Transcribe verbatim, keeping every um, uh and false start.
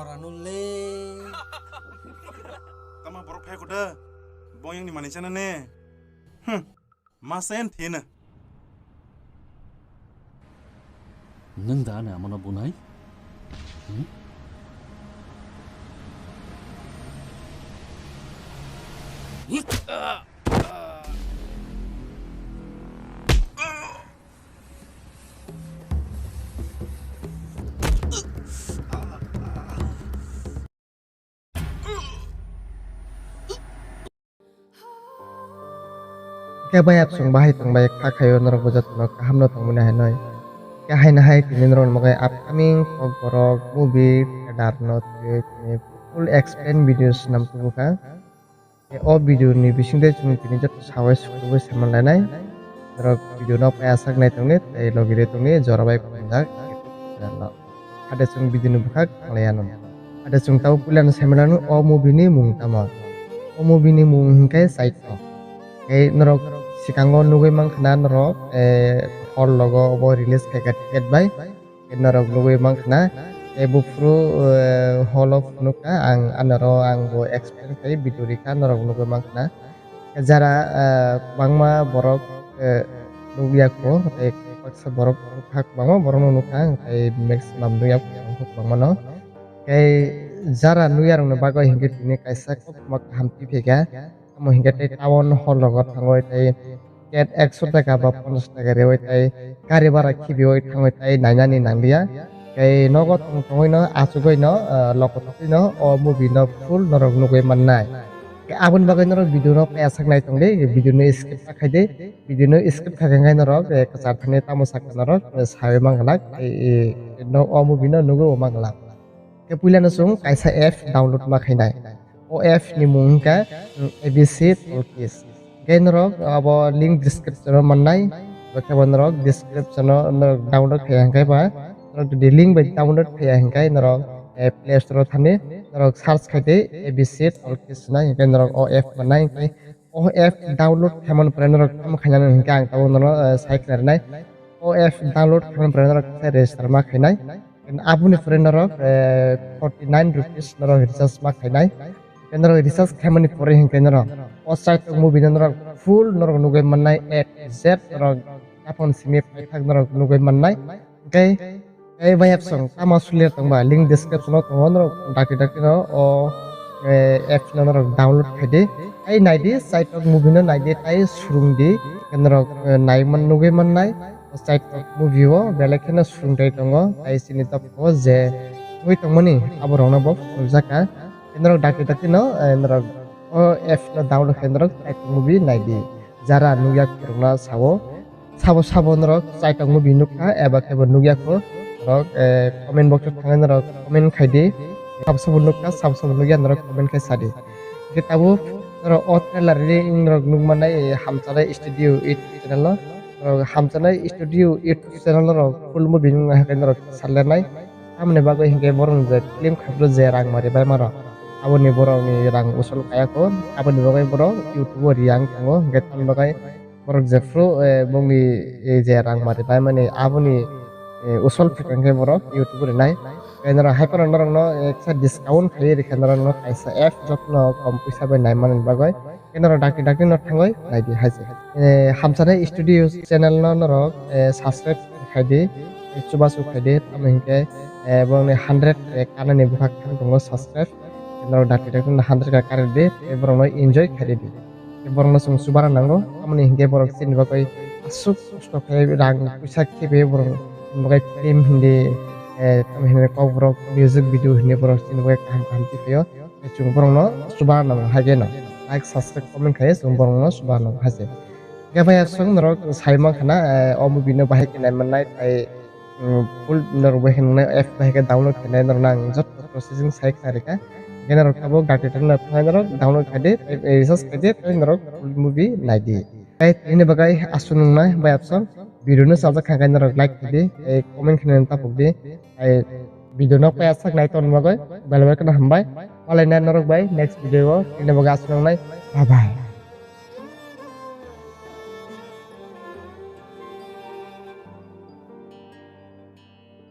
Ranule. Tama borok phai kuda. Bong yang ni mani chana ne. Hmm. Masen thina. Nang da na amana bunai? Hmm? Khe bai absong bahai tongbai kha khaio norok bo jotono kaham no tongmani hai noi. Khe haino hai tini norok ni bagwi upcoming kokborok movie trailer no twiwi tini full explain video swnam tubu kha. Khe o video ni bisingtwi chwng tini joto sawi sukubui saman lainai. Norok video no paiya sak nai tongni tei logi rwi tongni jora bai khumjak. Hade chwng video ni bwkhak thanglai ano. Hade chwng tabuk puila no sai mano o movie ni mung tamo. O movie ni mung hinkhe Chaito. Tei norok swkango nugui mankha na norok, eh, hall logo obo release khaikha ticket bai. Tei norok nugui mankha na, tei buphuru, eh, hall o phunukha ang anoro ang bo experience tei video rikha norok nugui mankha na. Jara, ah, kwbangma borok, eh, nukya kho, tei baksa borok nukha, kwbangma borok no nukha, tei maximum nukya kho, kwbangma no. Tei jara nukya rok ni bagwi hinkhe tini kaisa koktma kaham twi phaikha, tamo hinkhe tei town hall rogo thangwi tei ket ekso taka ba ponchash taka rewi tei gari bhara khibiwi thangwi tei nainani nanglia. Tei nogo tong tongwi no achugwi no, ah, lokotwi no o movie no full norok nugwi mannai. Khe aboni bagwi norok video no paiya sak nai tongdi, video no skip ta khaidi, video no skip kha khe norok, eh, kwchar thani tamo sakha norok, eh, sawi manglak, eh, eh, no o movie no nugwi manglak. Khe puila no chwng kaisa app download ma khainai. O app ni mung wngkha, mm, A B C Toolkit. Khe norok abo link description o mannai, bo khe bo norok description o norok download khaiya hwnkhe ba, norok jodi link bai download khaiya hwnkhe norok, eh, Play Store o thani norok search khaidi A B C Toolkit hwnwi, hwnkhe norok o app mannai. Hwnkhe o app download khaimani pore norok tamo khainani hwnkhe ang tabuk nono, eh, sai khna rwnai. O app download khaimani pore norok khe register ma khainai. Aboni pore norok, eh, forty nine rupees norok recharge ma khainai. Tei norok recharge khaimani pore hinkhe norok o Chaito movie no norok full norok nugwi mannai, A to Z norok yaphang simi paithak norok nugwi mannai. Tei, tei bai app song tamo sulia tongba link description o tongo, norok dakti dakti no o, eh, app no norok download khaidi. Tei naidi Chaito movie no naidi tei surungdi norok, eh, nai man nugwi mannai. Chaito movie o belai kheno surungthai tongo, tei chini top o je wi tongmani abo rokno bo phunukjak kha. Tei norok dakti dakti no, eh, norok o app no download khe norok Chaito movie naidi. Jara nukya khorokno sao, sabo sabo norok Chaito movie nukha eba khe bo nukya kho, norok, eh, comment box o thangwi norok comment khaidi. Sabo sabo nukha, sabo sabo nukya norok comment khai sadi. Hwnkhe tabuk norok o trailer ri norok nukmannai, eh, Hamchanai Studio YouTube channel o. Norok Hamchanai Studio YouTube channel norok full movie nukna hwnkhe norok salernai. Tamoni bagwi hinkhe borok je film khaphuru je rang mari bai mano. Aboni borokni rang usol kaya kho. Aboni bagwi borok YouTube o riyang tongo. Hinkhe tamoni bagwi borok jephuru, eh, bongni, eh, je rang mari bai mani aboni, eh, usol thwkang khe borok YouTube o rinai. Tei norok hai phano norokno, eh, kisa discount khaiwi rikha norokno kaisa app jotono kom puisa bai naimanani bagwi. Khe norok dakti dakti no thangwi naidi hai se. Eh, Hamchanai Studio channel no norok, eh, subscribe khaidi, eh, chubachu khaidi, tamo hinkhe, eh, bongni hundred, eh, kanani bwkhak thang tongo subscribe. Khe norok dakti dakti no hundred ka karidi, tei borokno enjoy khaidi. Khe borokno chwng chubana nango, tamoni hinkhe borok chini bagwi aswk kosto khe rang puisa khibiwi borok chini bagwi film hindi, eh, tamo hinkhe kokborok music video hindi borok chini bagwi kaham kaham twiphio. Chwng borokno chuba nang hai khe no like, subscribe, comment khai chwng borokno chuba nang hai se. Khe bai aswk norok sai mankha na, eh, o movie no bahai khe nai mannai tei, mm, full norok bahai khe nungnai app bahai khe download khainai norok nang joto processing sai khna rikha. Khe norok tabuk dakti dakti no thangnai norok download khaidi tei recharge khaidi tei norok full movie naidi. Tei tini bagwi aswk nungnai bai aswk video no chajak kha khe norok like khaidi tei comment khainai tapukdi. Tei video no paiya sak nai tongni bagwi belai belai kheno hambai. Malai nai norok bai next video o tini bagwi aswk nungnai. Bye bye.